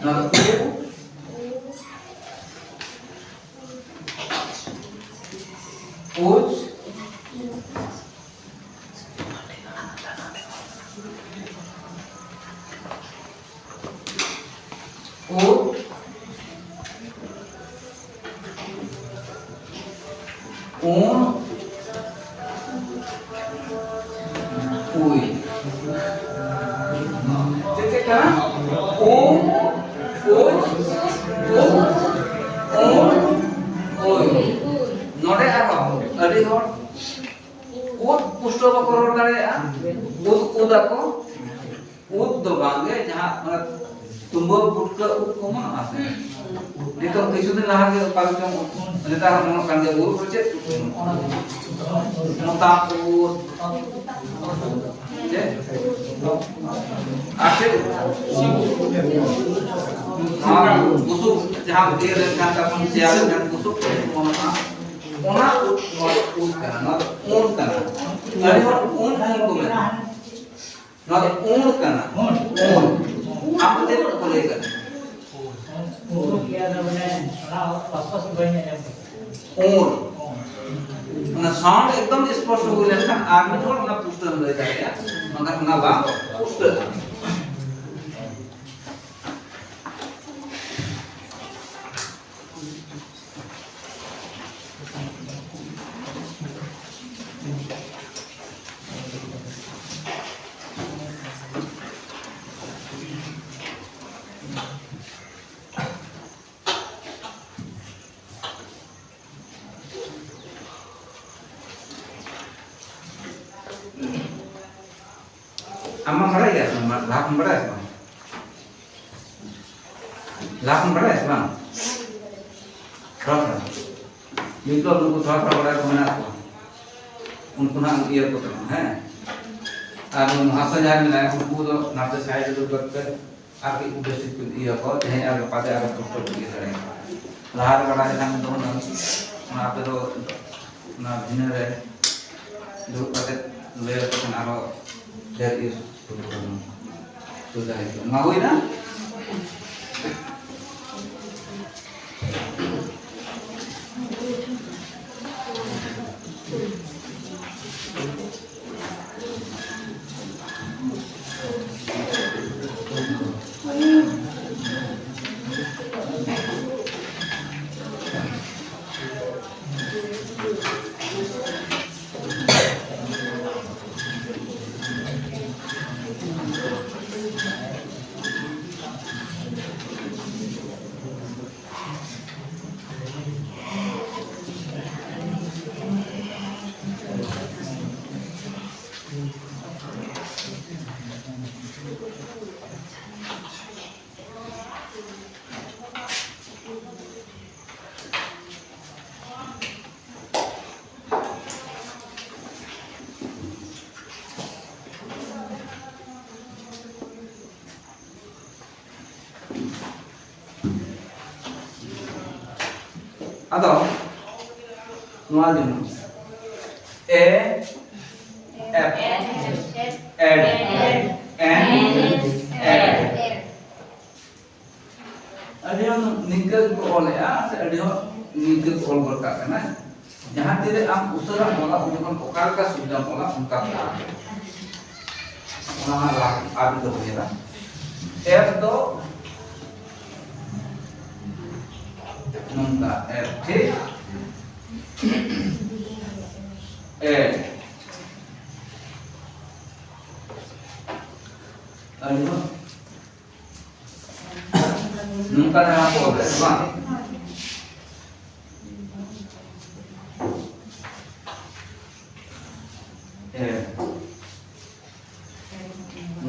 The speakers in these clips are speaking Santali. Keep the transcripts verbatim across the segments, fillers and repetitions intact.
ᱱᱚᱣᱟ ᱫᱚ ᱩᱡᱽ, ᱩᱡᱽ, ᱩᱱ, ᱩᱭ᱾ ᱪᱮᱫ ᱪᱮᱫ ᱠᱟᱱᱟ? ᱩᱢ, ᱩᱡᱽ, ᱩᱢ, ᱩᱱ, ᱩᱭ᱾ ᱱᱚᱰᱮ ᱟᱨᱦᱚᱸ ᱟᱹᱰᱤ ᱦᱚᱲ ᱩᱫ ᱯᱩᱥᱴᱟᱹᱣ ᱵᱟᱠᱚ ᱨᱚᱲ ᱫᱟᱲᱮᱭᱟᱜᱼᱟ᱾ ᱩᱫ, ᱩᱫ ᱟᱠᱚ᱾ ᱩᱫ ᱫᱚ ᱵᱟᱝᱜᱮ, ᱡᱟᱦᱟᱸ ᱚᱱᱟ ᱛᱩᱢᱵᱟᱹ ᱯᱩᱴᱠᱟᱹ ᱩᱫ ᱠᱚ ᱚᱢᱚᱱᱚᱜᱼᱟ ᱥᱮ, ᱱᱤᱛᱚᱜ ᱠᱤᱪᱷᱩ ᱫᱤᱱ ᱞᱟᱦᱟ ᱜᱮ ᱚᱠᱟ ᱨᱮᱪᱚᱝ ᱩᱫ, ᱱᱮᱛᱟᱨ ᱦᱚᱸ ᱚᱢᱚᱱᱚᱜ ᱠᱟᱱ ᱜᱮᱭᱟ, ᱩᱫ ᱠᱚ ᱪᱮᱫ ᱩᱫ ᱠᱚ ᱚᱢᱚᱱᱚᱜᱼᱟ? ᱢᱚᱛᱟᱢ ᱩᱫ, ᱪᱮᱫ? ᱟᱨ ᱪᱮᱫ ᱩᱫ? ᱱᱚᱣᱟ ᱵᱩᱥᱩᱵ ᱡᱟᱦᱟᱸ ᱤᱭᱟᱹ ᱞᱮᱱᱠᱷᱟᱱ, ᱛᱟᱨᱯᱚᱨ ᱥᱮᱭᱟ ᱞᱮᱱᱠᱷᱟᱱ ᱵᱩᱥᱩᱵ ᱠᱚ ᱚᱢᱚᱱᱚᱜᱼᱟ, ᱚᱱᱟ ᱩᱫ, ᱱᱚᱣᱟ ᱩᱫ ᱠᱟᱱᱟ, ᱱᱚᱣᱟ ᱫᱚ ᱩᱱ ᱠᱟᱱᱟ᱾ ᱟᱹᱰᱤ ᱦᱚᱲ ᱩᱱ ᱩᱱ ᱠᱚ ᱢᱮᱱᱟ᱾ ᱱᱚᱣᱟ ᱫᱚ ᱩᱱ ᱠᱟᱱᱟ᱾ ᱩᱱ᱾ ᱟᱢ ᱫᱚ ᱪᱮᱫ ᱠᱚ ᱞᱟᱹᱭ ᱠᱟᱱᱟ? ᱩᱱ᱾ ᱚᱱᱟ ᱥᱟᱣᱩᱱᱰ ᱮᱠᱫᱚᱢ ᱥᱯᱚᱥᱴᱚ ᱦᱩᱭ ᱞᱮᱱᱠᱷᱟᱱ ᱟᱨ ᱢᱤᱫ ᱦᱚᱲ ᱚᱱᱟ ᱯᱩᱥᱴᱟᱹᱣ ᱞᱟᱹᱭ ᱫᱟᱲᱮᱭᱟᱜᱼᱟ, ᱵᱟᱝᱠᱷᱟᱱ ᱚᱱᱟ ᱵᱟᱝ ᱯᱩᱥᱴᱟᱹᱜᱼᱟ᱾ ᱟᱢ ᱢᱟᱢ ᱵᱟᱲᱟᱭ ᱜᱮᱭᱟ ᱥᱮ ᱵᱟᱝ? ᱞᱟᱦᱟ ᱠᱷᱚᱱ ᱵᱟᱲᱟᱭ ᱥᱮ ᱵᱟᱝ? ᱞᱟᱦᱟ ᱠᱷᱚᱱ ᱵᱟᱲᱟᱭ ᱥᱮ ᱵᱟᱝ? ᱛᱷᱚᱲᱟ ᱛᱷᱚᱲᱟ᱾ ᱱᱤᱛᱚᱜ ᱱᱩᱠᱩ ᱛᱷᱚᱲᱟ ᱛᱷᱚᱲᱟ ᱵᱟᱲᱟᱭ ᱠᱚ ᱢᱮᱱᱟᱜ ᱠᱚᱣᱟ, ᱩᱱᱠᱩ ᱱᱟᱜ ᱤᱭᱟᱹ ᱠᱚ ᱛᱟᱵᱚᱱ, ᱦᱮᱸ? ᱟᱨ ᱱᱩᱠᱩ ᱢᱚᱦᱟᱥᱚᱭ ᱡᱟᱦᱟᱸᱭ ᱢᱮᱱᱟᱭᱟ, ᱩᱱᱠᱩ ᱫᱚ ᱱᱟᱛᱮ ᱥᱟᱭᱤᱰ ᱨᱮ ᱫᱩᱲᱩᱵ ᱠᱟᱛᱮ ᱟᱨ ᱠᱟᱹᱡ ᱵᱮᱥ ᱴᱷᱤᱠ ᱤᱭᱟᱹ ᱠᱚ, ᱛᱮᱦᱮᱧ ᱟᱨ ᱜᱟᱯᱟ ᱛᱮ ᱟᱨᱚ ᱯᱩᱥᱴᱟᱹᱣ ᱠᱚ ᱤᱭᱟᱹ ᱫᱟᱲᱮᱭᱟᱜᱼᱟ᱾ ᱞᱟᱦᱟ ᱨᱮ ᱵᱟᱲᱟᱭ ᱞᱮᱠᱷᱟᱱ ᱫᱚ ᱦᱩᱱᱟᱹᱝ ᱚᱱᱟ ᱟᱯᱮ ᱫᱚ ᱚᱱᱟ ᱵᱷᱤᱱᱟᱹ ᱨᱮ ᱫᱩᱲᱩᱵ ᱠᱟᱛᱮ ᱞᱟᱹᱭ ᱟᱯᱮ ᱠᱷᱟᱱ ᱟᱨᱚ ᱰᱷᱮᱨ ᱤᱭᱟᱹ ᱢᱟ ᱦᱩᱭᱱᱟ᱾ ᱟᱫᱚ ᱱᱚᱣᱟ ᱡᱮᱢᱚᱱ ᱮ ᱮᱯ ᱮᱰ ᱮᱱ ᱮᱰ᱾ ᱟᱹᱰᱤ ᱦᱚᱲ ᱱᱤᱝᱠᱟᱹ ᱜᱮᱠᱚ ᱚᱞᱮᱜᱼᱟ, ᱥᱮ ᱟᱹᱰᱤ ᱦᱚᱲ ᱱᱤᱝᱠᱟᱹ ᱠᱚ ᱚᱞ ᱜᱚᱫ ᱠᱟᱜ ᱠᱟᱱᱟ᱾ ᱡᱟᱦᱟᱸ ᱛᱤᱨᱮ ᱟᱢ ᱩᱥᱟᱹᱨᱟᱢ ᱚᱞᱟ, ᱩᱱ ᱡᱚᱠᱷᱚᱱ ᱚᱠᱟ ᱞᱮᱠᱟ ᱥᱩᱵᱤᱫᱷᱟᱢ ᱚᱞᱟ, ᱚᱱᱠᱟ ᱠᱚ ᱚᱞᱟ᱾ ᱚᱱᱟ ᱢᱟ ᱞᱟᱦᱟ ᱟᱨ ᱢᱤᱫ ᱫᱚᱵᱚᱱ ᱧᱮᱞᱟ᱾ ᱮᱯ ᱫᱚ ᱱᱚᱝᱠᱟ, ᱮᱯ ᱴᱷᱤᱠ ᱮ᱾ ᱟᱹᱰᱤ ᱦᱚᱲ ᱱᱚᱝᱠᱟ ᱡᱟᱦᱟᱸ ᱠᱚ ᱚᱞ ᱞᱮᱫ ᱵᱟᱝ? ᱮ᱾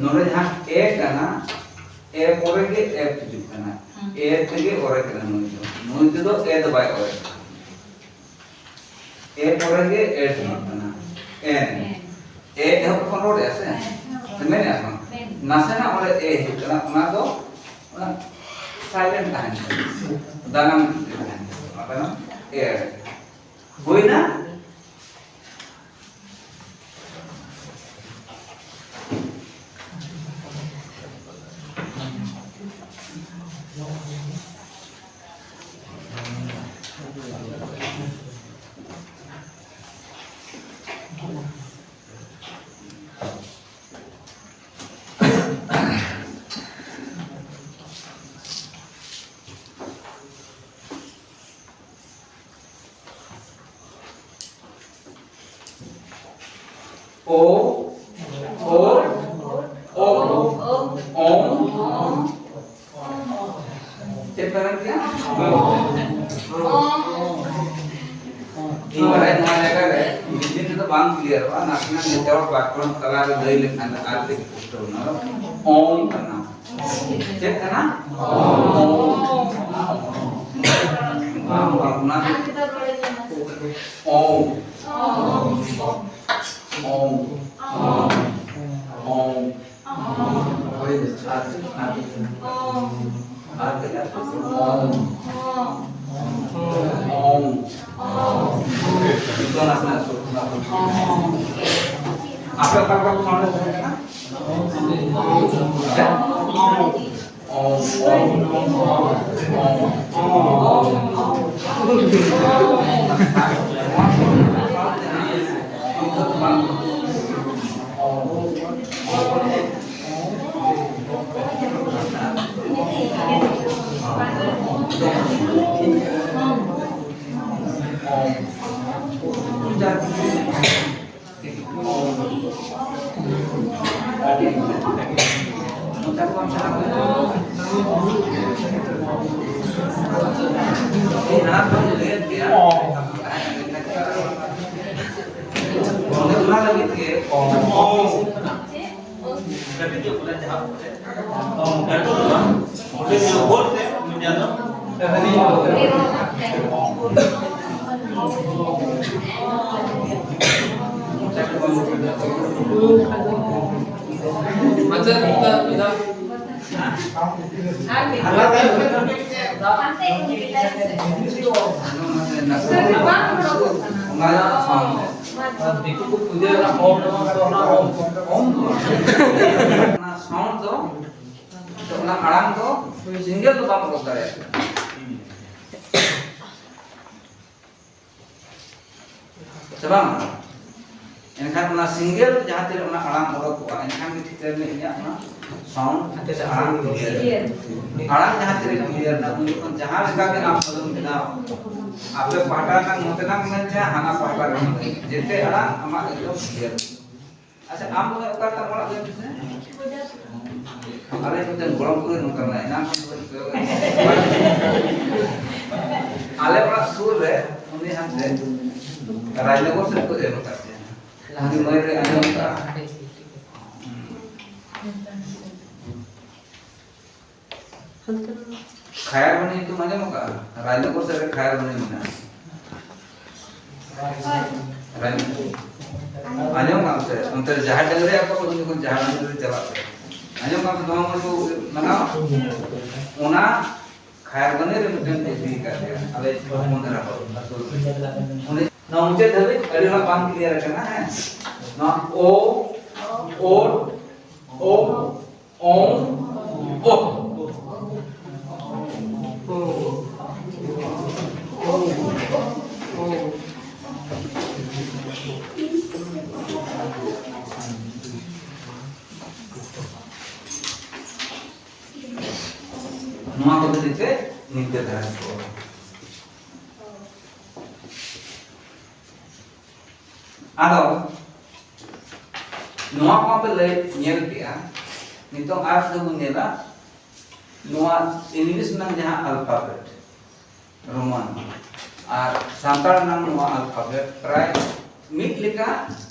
ᱱᱚᱰᱮ ᱡᱟᱦᱟᱸ ᱮ ᱠᱟᱱᱟ, ᱮ ᱯᱚᱨᱮ ᱜᱮ ᱮᱯ ᱦᱤᱡᱩᱜ ᱠᱟᱱᱟ᱾ ᱮ ᱛᱮᱜᱮ ᱚᱨᱮ ᱠᱟᱱᱟ ᱱᱩᱭ ᱫᱚ᱾ ᱱᱩᱭ ᱛᱮᱫᱚ ᱮ ᱫᱚ ᱵᱟᱭ ᱚᱨᱮ ᱠᱟᱱᱟ᱾ ᱮ ᱯᱚᱨᱮ ᱜᱮ ᱮ ᱦᱤᱡᱩᱜ ᱠᱟᱱᱟ᱾ ᱮᱱ᱾ ᱮ ᱮᱦᱚᱵ ᱠᱷᱚᱱ ᱨᱚᱲᱮᱜᱼᱟ ᱥᱮ? ᱥᱮ ᱢᱮᱱᱮᱜᱼᱟ ᱥᱮ ᱵᱟᱝ? ᱱᱟᱥᱮᱱᱟᱜ ᱚᱸᱰᱮ ᱮ ᱦᱤᱡᱩᱜ ᱠᱟᱱᱟ, ᱚᱱᱟ ᱫᱚ ᱚᱱᱟ ᱥᱟᱭᱞᱮᱱᱴ ᱛᱟᱦᱮᱱ ᱠᱟᱱᱟ᱾ ᱫᱟᱱᱟᱝ ᱛᱟᱦᱮᱱ ᱠᱟᱱᱟ᱾ ᱚᱱᱟ ᱫᱚ ᱮ᱾ ᱦᱩᱭᱱᱟ? ᱩᱭᱦᱟᱹᱨᱚᱜᱼᱟ, ᱱᱟᱥᱮᱱᱟᱜ ᱱᱤᱛᱚᱜ ᱵᱟᱠᱷᱚᱱ ᱛᱟᱞᱟᱨᱮ ᱞᱟᱹᱭ ᱞᱮᱠᱷᱟᱱ ᱫᱚ ᱟᱨ ᱠᱟᱹᱡ ᱯᱩᱥᱴᱟᱹᱣ ᱱᱟ᱾ ᱚᱝ ᱠᱟᱱᱟ᱾ ᱪᱮᱫ ᱠᱟᱱᱟ? ᱚᱝ᱾ ᱚᱱᱟ ᱫᱚ ᱚᱝ᱾ ᱚᱝ᱾ ᱚᱝ᱾ ᱟᱨ, ᱟᱨ, ᱟᱨ, ᱚᱝ᱾ ᱚᱝ᱾ ᱱᱤᱛᱚᱜ ᱱᱟᱥᱮᱱᱟᱜ ᱥᱩᱨ ᱠᱷᱚᱱᱟᱜ ᱵᱚᱱ ᱟᱯᱮ ᱚᱠᱟ ᱞᱮᱠᱟ ᱯᱮ ᱢᱟᱱᱟᱣ ᱛᱟᱦᱮᱸ ᱠᱟᱱᱟ? ᱦᱮᱸ? ᱚᱝ, ᱚᱝ, ᱚᱝ, ᱚᱝ, ᱚᱝ᱾ ᱚᱱᱟ ᱞᱟᱹᱜᱤᱫ ᱜᱮ ᱠᱟᱹᱴᱤᱡ ᱧᱚᱜ ᱠᱷᱚᱱᱟᱜ ᱡᱟᱦᱟᱸ ᱠᱚᱨᱮ, ᱚ, ᱞᱟᱹᱴᱩ ᱫᱚ ᱵᱟᱝ, ᱦᱩᱰᱤᱧ ᱧᱚᱜ ᱜᱳᱞ ᱛᱮ ᱢᱤᱫᱴᱟᱝ ᱫᱚ᱾ ᱟᱪᱪᱷᱟ, ᱱᱤᱛᱚᱜ ᱢᱤᱫ ᱫᱷᱟᱣ᱾ ᱚᱱᱟ ᱫᱤᱠᱩ ᱠᱚ ᱯᱩᱡᱟᱹ ᱨᱮᱱᱟᱜ ᱚᱢ ᱱᱚᱢᱚ ᱫᱚ ᱚᱱᱟ ᱚᱢ, ᱚᱢ ᱫᱚ ᱵᱟᱝ᱾ ᱚᱱᱟ sound ᱫᱚ, ᱚᱱᱟ ᱟᱲᱟᱝ ᱫᱚ single ᱫᱚ ᱵᱟᱢ ᱚᱰᱚᱠ ᱫᱟᱲᱮᱭᱟᱜ ᱠᱟᱱᱟ᱾ ᱥᱮ ᱵᱟᱝ? ᱮᱱᱠᱷᱟᱱ ᱚᱱᱟ single ᱡᱟᱦᱟᱸ ᱛᱤᱱᱟᱹᱜ ᱚᱱᱟ ᱟᱲᱟᱝ ᱚᱰᱚᱠᱚᱜᱼᱟ, ᱮᱱᱠᱷᱟᱱ ᱜᱮ ᱴᱷᱤᱠᱟᱹ ᱢᱮ ᱤᱧᱟᱹᱜ ᱚᱱᱟ sound ᱥᱮ ᱟᱲᱟᱝ clear᱾ ᱟᱲᱟᱝ ᱡᱟᱦᱟᱸ ᱛᱤᱱᱟᱹᱜ clear ᱮᱱᱟ, ᱩᱱ ᱡᱚᱠᱷᱚᱱ ᱡᱟᱦᱟᱸ ᱞᱮᱠᱟ ᱜᱮ ᱟᱢ ᱥᱟᱹᱫᱷᱩᱢ ᱵᱮᱱᱟᱣ, ᱟᱯᱮ ᱯᱟᱦᱴᱟ ᱨᱮᱱᱟᱜ ᱱᱚᱛᱮᱱᱟᱜ ᱢᱮᱱ ᱪᱟᱦᱮ, ᱦᱟᱱᱟ ᱯᱟᱦᱴᱟ ᱨᱮᱱᱟᱜ ᱢᱮᱱ ᱪᱟᱦᱮ, ᱡᱮᱛᱮ ᱟᱲᱟᱝ ᱟᱢᱟᱜ ᱮᱠᱫᱚᱢ clear᱾ ᱟᱪᱪᱷᱟ, ᱟᱢ ᱫᱚ ᱚᱠᱟ ᱨᱮᱱᱟᱜ ᱚᱲᱟᱜ ᱞᱟᱹᱭ ᱢᱮᱥᱮ? ᱟᱞᱮ ᱢᱤᱫᱴᱮᱱ ᱜᱚᱲᱚᱢ ᱠᱩᱲᱤ ᱱᱚᱝᱠᱟ ᱢᱮᱱᱟᱭᱟ, ᱮᱱᱟᱝ ᱠᱷᱚᱱ ᱫᱚ ᱟᱞᱮ ᱚᱲᱟᱜ ᱥᱩᱨ ᱨᱮ ᱩᱱᱤ ᱦᱟᱱᱛᱮ ᱨᱟᱡᱽᱱᱚᱜᱚᱨ ᱥᱮᱫ ᱠᱚ ᱮᱢ ᱟᱠᱟᱫ ᱛᱟᱭᱟ᱾ ᱦᱟᱹᱱᱤ ᱢᱟᱹᱭ ᱨᱮ ᱟᱸᱡᱚᱢ ᱠᱟᱜᱼᱟ᱾ ᱠᱷᱟᱭᱟᱨᱵᱚᱱᱤ ᱧᱩᱛᱩᱢ ᱟᱸᱡᱚᱢ ᱠᱟᱜᱼᱟ? ᱨᱟᱡᱽᱱᱚᱜᱚᱨ ᱥᱮᱫ ᱨᱮ ᱠᱷᱟᱭᱟᱨᱵᱚᱱᱤ ᱢᱮᱱᱟᱜᱼᱟ᱾ ᱨᱟᱡᱽᱱᱚᱜᱚᱨ᱾ ᱟᱸᱡᱚᱢ ᱠᱟᱜ ᱥᱮ? ᱚᱱᱛᱮ ᱨᱮ ᱡᱟᱦᱟᱸ ᱰᱟᱹᱝᱨᱤ ᱟᱠᱚ ᱥᱮ, ᱩᱱ ᱡᱚᱠᱷᱚᱱ ᱡᱟᱦᱟᱸ ᱰᱟᱹᱝᱨᱤ ᱨᱮ ᱪᱟᱞᱟᱜ ᱥᱮ᱾ ᱟᱸᱡᱚᱢ ᱠᱟᱜ ᱥᱮ? ᱱᱚᱣᱟ ᱢᱚᱡᱽ ᱠᱚ ᱢᱟᱱᱟᱣᱟ᱾ ᱚᱱᱟ ᱠᱷᱟᱭᱟᱨᱵᱚᱱᱤ ᱨᱮ ᱢᱤᱫᱴᱮᱱ ᱪᱟᱹᱠᱨᱤ ᱟᱠᱟᱫ ᱜᱮᱭᱟ, ᱟᱞᱮ ᱦᱚᱯᱚᱱ ᱫᱷᱟᱨᱟ ᱦᱚᱲ ᱟᱹᱛᱩ ᱨᱮ᱾ ᱩᱱᱤ ᱱᱚᱣᱟ ᱢᱩᱪᱟᱹᱫ ᱫᱷᱟᱹᱵᱤᱡ ᱟᱹᱰᱤ ᱦᱚᱲᱟᱜ ᱵᱟᱝ ᱠᱞᱤᱭᱟᱨ ᱟᱠᱟᱱᱟ, ᱦᱮᱸ? ᱱᱚᱣᱟ ᱳ, ᱳ, ᱳ, ᱳ, ᱳ᱾ ᱱᱚᱣᱟ ᱠᱚ ᱠᱷᱟᱹᱛᱤᱨ ᱛᱮ ᱱᱤᱝᱠᱟᱹ ᱫᱷᱟᱨᱟ ᱠᱚ᱾ ᱟᱫᱚ ᱱᱚᱣᱟ ᱠᱚ ᱟᱯᱮ ᱞᱟᱹᱭ ᱧᱮᱞ ᱠᱮᱜᱼᱟ᱾ ᱱᱤᱛᱚᱜ ᱟᱨ ᱫᱚᱵᱚᱱ ᱧᱮᱞᱟ ᱱᱚᱣᱟ ᱤᱝᱞᱤᱥ ᱨᱮᱱᱟᱜ ᱡᱟᱦᱟᱸ ᱟᱞᱯᱷᱟᱵᱮᱴ, ᱨᱳᱢᱟᱱ ᱟᱨ ᱥᱟᱱᱛᱟᱲ ᱨᱮᱱᱟᱜ ᱱᱚᱣᱟ ᱟᱞᱯᱷᱟᱵᱮᱴ ᱯᱨᱟᱭ ᱢᱤᱫ ᱞᱮᱠᱟ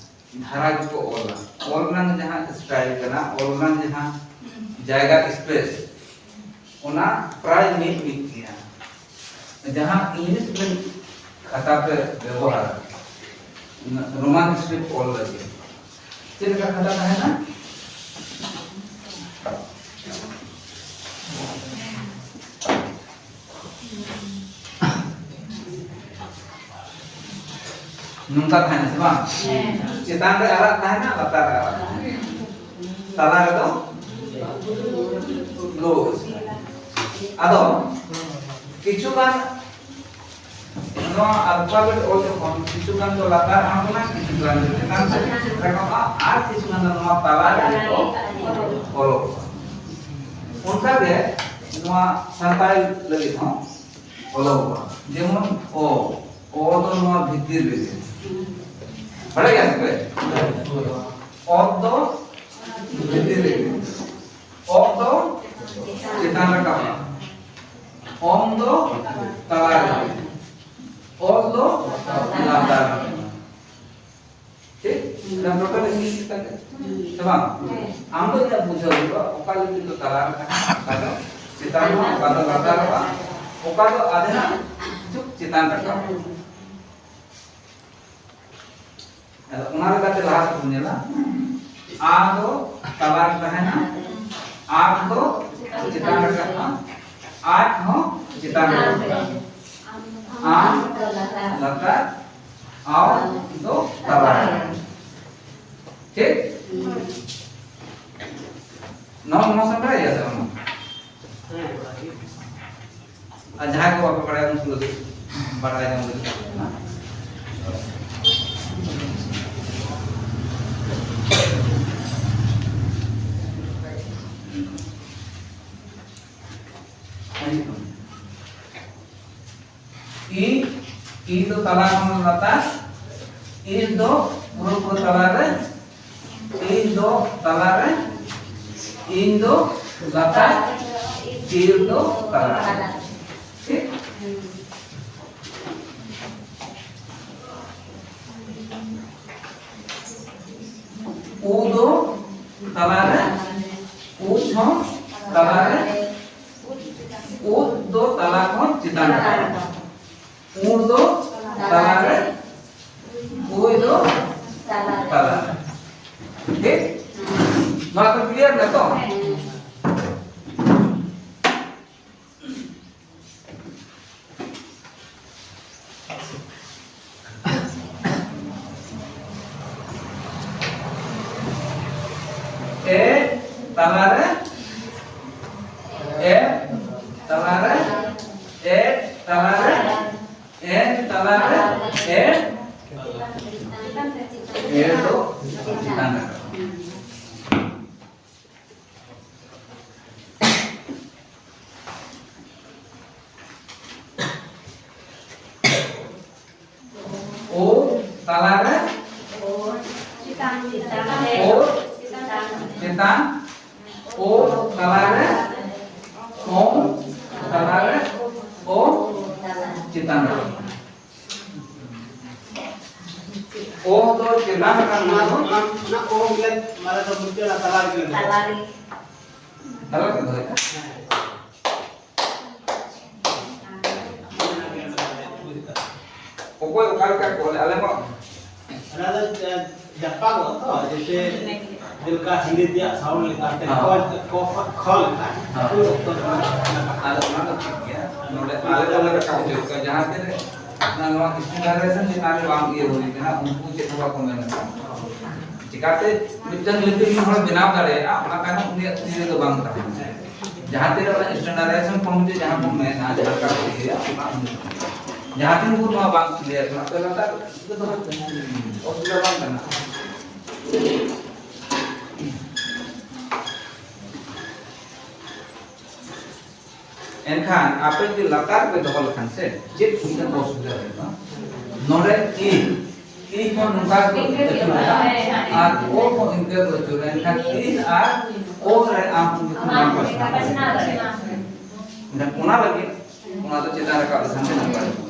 ᱫᱷᱟᱨᱟ ᱜᱮᱠᱚ ᱚᱞᱟ᱾ ᱚᱞ ᱨᱮᱱᱟᱜ ᱡᱟᱦᱟᱸ ᱥᱴᱟᱭᱤᱞ ᱠᱟᱱᱟ, ᱚᱞ ᱨᱮᱱᱟᱜ ᱡᱟᱦᱟᱸ ᱡᱟᱭᱜᱟ, ᱥᱯᱮᱥ, ᱚᱱᱟ ᱯᱨᱟᱭ ᱢᱤᱫ ᱢᱤᱫ ᱜᱮᱭᱟ᱾ ᱡᱟᱦᱟᱸ ᱤᱝᱞᱤᱥ ᱨᱮ ᱠᱷᱟᱛᱟ ᱯᱮ ᱵᱮᱵᱚᱦᱟᱨᱟ, ᱨᱳᱢᱟᱱ ᱥᱠᱨᱤᱯᱴ ᱚᱞ ᱞᱟᱹᱜᱤᱫ, ᱪᱮᱫ ᱞᱮᱠᱟ ᱠᱷᱟᱛᱟ ᱛᱟᱦᱮᱱᱟ? ᱱᱚᱝᱠᱟ ᱛᱟᱦᱮᱱᱟ ᱥᱮ ᱵᱟᱝ? ᱪᱮᱛᱟᱱ ᱨᱮ ᱟᱨᱟᱜ ᱛᱟᱦᱮᱱᱟ, ᱞᱟᱛᱟᱨ ᱨᱮ ᱟᱨᱟᱜ ᱛᱟᱦᱮᱱᱟ, ᱛᱟᱞᱟ ᱨᱮᱫᱚ ᱵᱞᱩ᱾ ᱟᱫᱚ ᱠᱤᱪᱷᱩ ᱜᱟᱱ ᱱᱚᱣᱟ ᱟᱞᱯᱷᱟᱵᱮᱴ ᱚᱞ ᱡᱚᱠᱷᱚᱱ ᱠᱤᱪᱷᱩ ᱜᱟᱱ ᱫᱚ ᱞᱟᱛᱟᱨ ᱟᱬᱜᱚᱱᱟ, ᱠᱤᱪᱷᱩ ᱜᱟᱱ ᱫᱚ ᱪᱮᱛᱟᱱ ᱥᱮᱫ ᱨᱟᱠᱟᱵᱼᱟ, ᱟᱨ ᱠᱤᱪᱷᱩ ᱜᱟᱱ ᱫᱚ ᱱᱚᱣᱟ ᱛᱟᱞᱟ ᱨᱮ ᱚᱞᱚᱜᱚᱜᱼᱟ᱾ ᱚᱱᱠᱟᱜᱮ ᱱᱚᱣᱟ ᱥᱟᱱᱛᱟᱲᱤ ᱞᱟᱹᱜᱤᱫ ᱦᱚᱸ ᱚᱞᱚᱜᱚᱜᱼᱟ᱾ ᱡᱮᱢᱚᱱ ᱚ, ᱚ ᱫᱚ ᱱᱚᱣᱟ ᱵᱷᱤᱛᱤᱨ ᱨᱮᱜᱮ᱾ ᱵᱟᱲᱟᱭ ᱜᱮᱭᱟ ᱯᱮ? ᱚ ᱫᱚ ᱵᱷᱤᱛᱤᱨ ᱨᱮᱜᱮ᱾ ᱚ ᱫᱚ ᱪᱮᱛᱟᱱ ᱨᱟᱠᱟᱵᱼᱟ᱾ ᱚᱢ ᱫᱚ ᱛᱟᱞᱟ ᱨᱮ᱾ ᱚ ᱫᱚ ᱞᱟᱛᱟᱨ ᱨᱮ᱾ ᱴᱷᱤᱠ? ᱟᱢ ᱫᱚ ᱤᱱᱟᱹᱜ ᱵᱩᱡᱷᱟᱹᱣ ᱦᱩᱭᱩᱜᱼᱟ, ᱚᱠᱟ ᱞᱤᱯᱤ ᱫᱚ ᱛᱟᱞᱟ ᱨᱮ ᱛᱟᱦᱮᱱᱟ, ᱚᱠᱟ ᱫᱚ ᱪᱮᱛᱟᱱ ᱨᱮ, ᱚᱠᱟ ᱫᱚ ᱞᱟᱛᱟᱨᱚᱜᱼᱟ, ᱚᱠᱟ ᱫᱚ ᱟᱫᱷᱮᱱᱟᱜ ᱠᱤᱪᱷᱩ ᱪᱮᱛᱟᱱ ᱨᱟᱠᱟᱵ᱾ ᱟᱫᱚ ᱚᱱᱟ ᱞᱮᱠᱟᱛᱮ ᱞᱟᱦᱟ ᱥᱮᱫ ᱵᱚᱱ ᱧᱮᱞᱟ, ᱟ ᱫᱚ ᱛᱟᱞᱟ ᱨᱮ ᱛᱟᱦᱮᱱᱟ, ᱟᱨ ᱫᱚ ᱪᱮᱛᱟᱱ ᱨᱟᱠᱟᱵᱼᱟ, ᱟᱡ ᱦᱚᱸ ᱪᱮᱛᱟᱱ ᱨᱟᱠᱟᱵᱼᱟ, ᱟᱢ ᱞᱟᱛᱟᱨ, ᱟᱣ ᱫᱚ ᱛᱟᱞᱟ ᱨᱮ᱾ ᱴᱷᱤᱠ? ᱱᱚᱣᱟ ᱢᱚᱡᱽ ᱮᱢ ᱵᱟᱲᱟᱭ ᱜᱮᱭᱟ ᱥᱮ ᱵᱟᱝ? ᱟᱨ ᱡᱟᱦᱟᱸᱭ ᱠᱚ ᱵᱟᱯᱮ ᱵᱟᱲᱟᱭᱟ, ᱩᱱᱠᱩ ᱞᱟᱹᱜᱤᱫ ᱵᱟᱲᱟᱭ ᱧᱟᱢ ᱞᱟᱹᱜᱤᱫ᱾ ᱤ, ᱤ ᱫᱚ ᱛᱟᱞᱟ ᱠᱷᱚᱱ ᱞᱟᱛᱟᱨ, ᱤ ᱫᱚ ᱯᱩᱨᱟᱹ ᱯᱩᱨᱟᱹ ᱛᱟᱞᱟ ᱨᱮ, ᱤ ᱫᱚ ᱛᱟᱞᱟ ᱨᱮ, ᱤᱧ ᱫᱚ ᱞᱟᱛᱟᱨ, ᱤ ᱫᱚ ᱛᱟᱞᱟ ᱨᱮ᱾ ᱴᱷᱤᱠ? ᱩ ᱫᱚ ᱛᱟᱞᱟ ᱨᱮ, ᱩᱪ ᱦᱚᱸ ᱛᱟᱞᱟ ᱨᱮ, ᱩᱫ ᱫᱚ ᱛᱟᱞᱟ ᱠᱷᱚᱱ ᱪᱮᱛᱟᱱ ᱨᱟᱠᱟᱵ᱾ ᱩ ᱫᱚ ᱛᱟᱞᱟ ᱨᱮ, ᱩᱭ ᱫᱚ ᱛᱟᱞᱟ ᱨᱮ᱾ ᱴᱷᱤᱠ? ᱱᱚᱣᱟ ᱠᱚ clear ᱱᱟ ᱛᱚ? ᱮ ᱛᱟᱞᱟᱨᱮ, ᱮ ᱛᱟᱞᱟᱨᱮ, ᱮ ᱛᱟᱞᱟᱨᱮ, ᱮ ᱛᱟᱞᱟᱨᱮ, ᱮ, ᱮ ᱫᱚ ᱪᱮᱛᱟᱱ ᱨᱮ᱾ ᱳ ᱛᱟᱞᱟᱨᱮ, ᱳ ᱪᱮᱛᱟᱱ, ᱳ ᱛᱟᱞᱟᱨᱮ, ᱳ ᱛᱟᱞᱟᱨᱮ, ᱳ ᱪᱮᱛᱟᱱ ᱨᱮ᱾ ᱚ ᱫᱚ ᱪᱮᱛᱟᱱ ᱨᱮ ᱠᱟᱱᱟ᱾ ᱚᱱᱟ ᱫᱚ, ᱚᱱᱟ, ᱚᱱᱟ ᱚ ᱵᱚᱞᱮ ᱢᱟᱱᱮ ᱫᱚ ᱢᱩᱪᱟᱹᱫ ᱨᱮ ᱛᱟᱞᱟ ᱨᱮᱜᱮ ᱢᱮᱱᱟᱜᱼᱟ᱾ ᱛᱟᱞᱟ ᱨᱮ᱾ ᱛᱟᱞᱟ ᱨᱮ ᱫᱚᱦᱚᱭ ᱠᱟᱱᱟ᱾ ᱦᱮᱸ᱾ ᱚᱠᱚᱭ ᱚᱠᱟ ᱞᱮᱠᱟ ᱠᱚ ᱚᱞᱮᱫ, ᱟᱞᱮ ᱢᱟ ᱚᱱᱟ ᱫᱚ ᱡᱟ-, ᱡᱟᱯᱟᱜᱚᱜ ᱛᱚ, ᱡᱮᱭᱥᱮ ᱡᱮᱞᱮᱠᱟ ᱦᱤᱱᱫᱤ ᱛᱮᱭᱟᱜ sound ᱞᱮᱠᱟᱛᱮ ᱦᱮᱸ᱾ ᱠᱚ, ᱠᱚ ᱠᱷᱚᱱ ᱠᱷᱚ ᱞᱮᱠᱟ, ᱦᱮᱸ᱾ ᱩᱱ ᱚᱠᱛᱚ ᱨᱮ ᱚᱱᱟ ᱠᱟᱛᱷᱟ᱾ ᱟᱫᱚ ᱚᱱᱟ ᱫᱚ ᱴᱷᱤᱠ ᱜᱮᱭᱟ᱾ ᱱᱚᱰᱮ ᱟᱞᱮ ᱫᱚᱞᱮ ᱨᱟᱠᱟᱵ ᱦᱚᱪᱚᱭᱮᱫ ᱠᱚᱣᱟ, ᱡᱟᱦᱟᱸ ᱛᱤᱱᱟᱹᱜ ᱚᱱᱟ ᱱᱚᱣᱟ standardization ᱪᱮᱛᱟᱱ ᱨᱮ ᱵᱟᱝ ᱤᱭᱟᱹ ᱦᱩᱭ ᱠᱟᱱᱟ, ᱩᱱᱠᱩ ᱪᱮᱫ ᱦᱚᱸ ᱵᱟᱠᱚ ᱢᱮᱱ ᱠᱟᱫᱟ᱾ ᱪᱤᱠᱟᱹᱛᱮ ᱢᱤᱫᱴᱟᱝ ᱞᱤᱯᱤ ᱢᱤᱫ ᱦᱚᱲ ᱵᱮᱱᱟᱣ ᱫᱟᱲᱮᱭᱟᱜᱼᱟ, ᱚᱱᱟ ᱛᱟᱭᱱᱚᱢ ᱩᱱᱤᱭᱟᱜ ᱛᱤ ᱨᱮᱫᱚ ᱵᱟᱝ ᱛᱟᱦᱮᱱᱟ᱾ ᱡᱟᱦᱟᱸ ᱛᱤᱱᱟᱹᱜ ᱚᱱᱟ standardization committee ᱡᱟᱦᱟᱸ ᱠᱚ ᱢᱮᱱᱟ, ᱡᱟᱦᱟᱸ ᱞᱮᱠᱟ ᱠᱚ ᱤᱭᱟᱹᱭᱟ, ᱚᱱᱟ ᱚᱱᱩᱡᱟᱭᱤ᱾ ᱡᱟᱦᱟᱸ ᱛᱤᱱ ᱵᱷᱳᱨ ᱱᱚᱣᱟ ᱵᱟᱝ clear ᱠᱟᱱᱟ, ᱛᱚ ᱞᱟᱛᱟᱨ ᱨᱮ ᱫᱚ ᱚᱥᱩᱵᱤᱫᱷᱟ ᱵᱟᱝ ᱠᱟᱱᱟ᱾ ᱮᱱᱠᱷᱟᱱ ᱟᱯᱮ ᱡᱩᱫᱤ ᱞᱟᱛᱟᱨ ᱯᱮ ᱫᱚᱦᱚ ᱞᱮᱠᱷᱟᱱ ᱥᱮ, ᱪᱮᱫ ᱢᱤᱫᱴᱟᱝ ᱚᱥᱩᱵᱤᱫᱷᱟ ᱦᱩᱭᱩᱜᱼᱟ? ᱱᱚᱰᱮ ᱤ, ᱤ ᱦᱚᱸ ᱱᱚᱝᱠᱟ ᱜᱮ ᱟᱹᱪᱩᱨᱚᱜᱼᱟ ᱟᱨ ᱳ ᱦᱚᱸ ᱤᱱᱠᱟᱹ ᱜᱮ ᱟᱹᱪᱩᱨᱚᱜᱼᱟ᱾ ᱮᱱᱠᱷᱟᱱ ᱤ ᱟᱨ ᱳ ᱨᱮ ᱟᱢ ᱵᱟᱢ ᱯᱟᱥᱱᱟᱣ ᱫᱟᱲᱮᱭᱟᱜᱼᱟ᱾ ᱮᱱᱠᱷᱟᱱ ᱚᱱᱟ ᱞᱟᱹᱜᱤᱫ ᱚᱱᱟ ᱫᱚ ᱪᱮᱛᱟᱱ ᱨᱟᱠᱟᱵ ᱞᱮᱠᱷᱟᱱ ᱜᱮ ᱱᱟᱯᱟᱭᱚᱜᱼᱟ᱾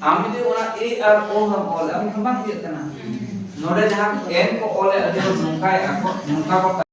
ᱟᱢ ᱡᱩᱫᱤ ᱚᱱᱟ ᱮ ᱟᱨ ᱳ ᱦᱚᱸᱢ ᱚᱞᱟ, ᱩᱱᱤ ᱦᱚᱸ ᱵᱟᱝ ᱤᱭᱟᱹᱜ ᱠᱟᱱᱟ᱾ ᱱᱚᱰᱮ ᱡᱟᱦᱟᱸ ᱮᱱ ᱠᱚ ᱚᱞᱮᱫ, ᱟᱹᱰᱤ ᱦᱚᱲ ᱱᱚᱝᱠᱟᱭᱮᱫᱼᱟ ᱠᱚ, ᱱᱚᱝᱠᱟ ᱠᱚ